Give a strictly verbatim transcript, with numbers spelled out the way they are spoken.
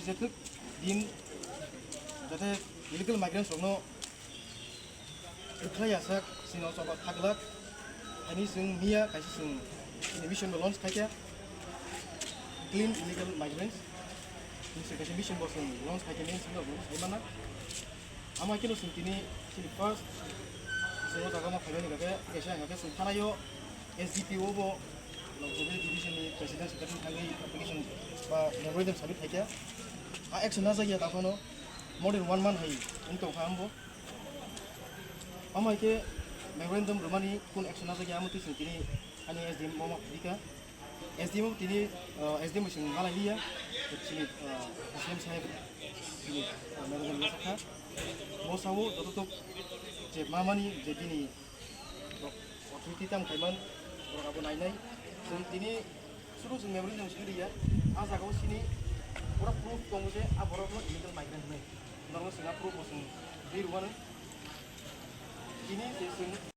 Jatwk din jate illegal migrants rokno rwkhlai asak sino choba thaglak. Hani chwng miya kaisa chwng mission bo launch khaikha, Clean Illegal Migrants. Ni se kaisa mission bo chwng launch khaikha, main chwng rok sai mana. Ama kino chwng tini chini first chwng o jaga ma phaimani khe kaisa ang khe chwng thanaio S D P O bo Lok Jubilee Division ni President Secretary thangwi application ba memorandum submit khaikha. A action na jagya taphano more than one month hai wng tongkha ambo. Ama khe memorandum rwmani kun action na jagya amo twi chwng tini ani S D M o ma phirikha. S D M o tini, uh, S D M o chwng malai liya. Chini, uh, S D M saheb chini, uh, memorandum ya sakha. Bo sao joto tok je mamani je bini authority tam khaiman, borok abo nainai. Chwng tini suru chwng memorandum simi riya. A jaga o sini pura proof tongo je a borok no illegal migrant hinwi. Norok chwng a proof bo chwng ri rwmano. Tini je chwng